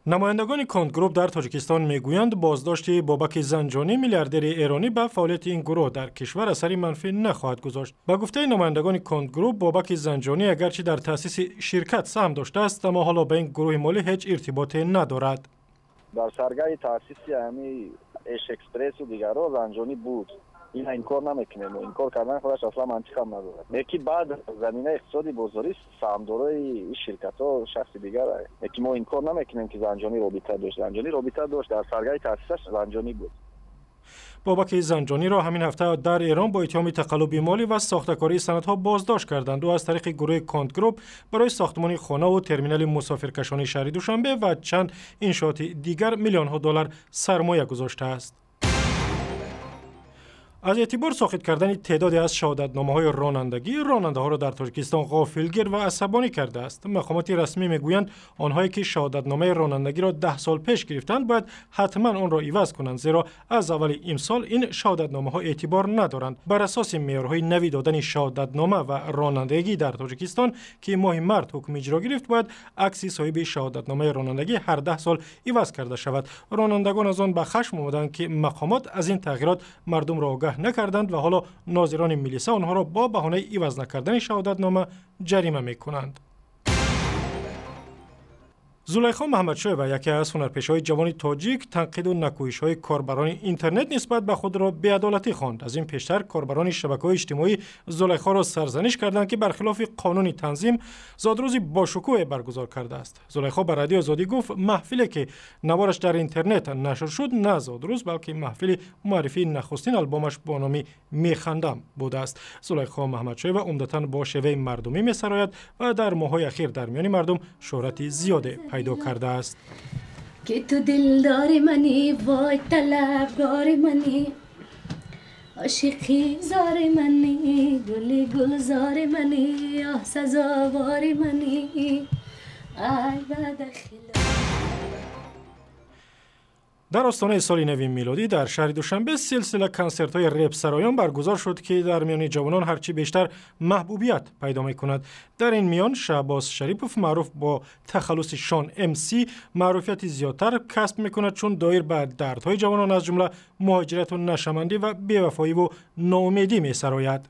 Намояндагони Конт Груп дар Тоҷикистон мегӯянд, боздошти Бобаки Занҷонӣ, миллиардери эронӣ, ба фаъолияти ин гурӯҳ дар кишвар асари манфӣ нахоҳад гузошт. Ба гуфтаи намояндагони Конт Груп, Бобаки Занҷонӣ агарчи дар таъсиси ширкат саҳм доштааст, аммо ҳоло ба ин гурӯҳи молӣ ҳеҷ иртиботе надорад. Дар саргаҳи таъсиси ҳами Эшэкспрессу дигарҳо Занҷонӣ буд. Ина инкор намекунем, инкор кардан худаш аслан мантиқам надорад. Леки баъд заминаи иқтисоди бозорӣ саҳмдорои ин ширкатҳо шахси дигар. Леки мо инкор намекунем, ки Занҷонӣ робита дошт. Занҷонӣ робита дошт, дар саргаҳи таъсисаш Занҷонӣ буд. Бобаки Занҷониро ҳамин ҳафта дар Эрон бо иттиҳоми тақаллуби молӣ ва сохтакории санадҳо боздошт карданд. Ӯ аз тариқи гурӯҳи Конт Груп барои сохтмони хонаву терминали мусофиркашонии шаҳри Душанбе ва чанд иншооти дигар миллионҳо доллар сармоя гузоштааст. Аз эътибор соқит кардани теъдоде аз шаҳодатномаҳои ронандагӣ ронандаҳоро дар Тоҷикистон ғофилгир ва асабонӣ кардааст. Мақомоти расмӣ мегӯянд, онҳое ки шаҳодатномаи ронандагиро 10 сол пеш гирифтанд, бояд ҳатман онро иваз кунанд, зеро аз аввали имсол ин шаҳодатномаҳо эътибор надоранд. Бар асоси меъёрҳои нави додани шаҳодатнома ва ронандагӣ дар Тоҷикистон, ки моҳи март ҳукми иҷро гирифт, бояд акси соҳиби шаҳодатномаи ронандагӣ ҳар 10 сол иваз карда шавад. Ронандагон аз он ба хашм омаданд, ки мақомот аз ин тағйирот мардумро огаҳ накарданд ва ҳоло нозирони милиса онҳоро бо баҳонаи иваз накардани шаҳодатнома ҷарима мекунанд. Зулайхо Маҳмадшоева, яке аз ҳунарпешаҳои ҷавони тоҷик, танқиду накӯҳишҳои корбарони интернет нисбат ба худро беадолатӣ хонд. Аз ин пештар корбарони шабакаҳои иҷтимоӣ Зулайхоро сарзаниш карданд, ки бархилофи қонуни танзим зодрӯзи бошукӯҳе баргузор кардааст. Зулайхо ба Радиои Озодӣ гуфт, маҳфиле ки навораш дар интернет нашр шуд, на зодрӯз, балки маҳфили муаррифии нахустин албомаш бо номи «Механдам» будааст. Зулайхо Маҳмадшоева умдатан бо шеваи мардумӣ месарояд ва дар моҳҳои ахир дар миёни мардум шӯҳрати зиёде пайдо кардааст. Ки ту дилдори мани, вой, талабгори мани, ошиқи зори мани, гули гулзори мани, оҳ, сазовори мани, ай бадахила. Дар остонаи соли нави милодӣ дар шаҳри Душанбе силсила консертҳои репсароён баргузор шуд, ки дар миёни ҷавонон ҳарчи бештар маҳбубият пайдо мекунад. Дар ин миён Шаҳбоз Шарипов, маъруф бо тахаллуси Шон МС, маъруфияти зиёдтар касб мекунад, чун доир ба дардҳои ҷавонон, аз ҷумла муҳоҷирату нашамандӣ ва бевафоиву ноумедӣ месарояд.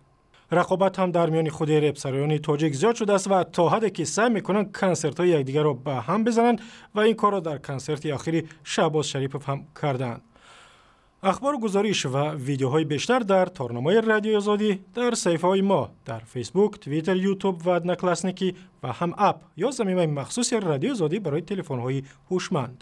Рақобат ҳам дар миёни худи репсароёни тоҷик зиёд шудааст ва то ҳадде ки саъй мекунанд консертҳои якдигарро ба ҳам бизананд ва ин корро дар консерти охири Шаҳбоз Шарипов ҳам кардаанд. Ахбору гузориш ва видеоҳои бештар дар торнамои Радиои Озодӣ, дар саҳифаҳои мо дар Фейсбук, Твиттер, Ютуб ва Одноклассники ва ҳам ап ё замимаи махсуси Радиои Озодӣ барои телефонҳои ҳушманд.